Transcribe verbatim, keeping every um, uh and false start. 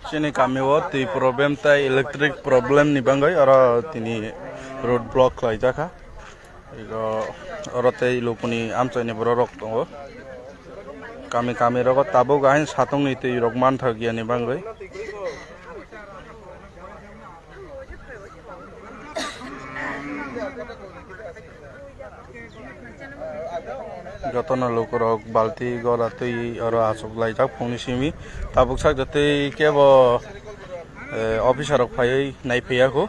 Chini kami o twi problem tai electric problem ni bagwi oro tini road block khlai jakha. Ego oro tei lukuni amchaini borok rok tongo. Kami kami rogo tabuk ahin satungni twi rok manthok ya ni bagwi. Jotono lukurok balti gora twi oro achuk laijak phungni simi. Tabuk sak jotoi kebo, eh, officer rok phaiwi naiphaiya kho.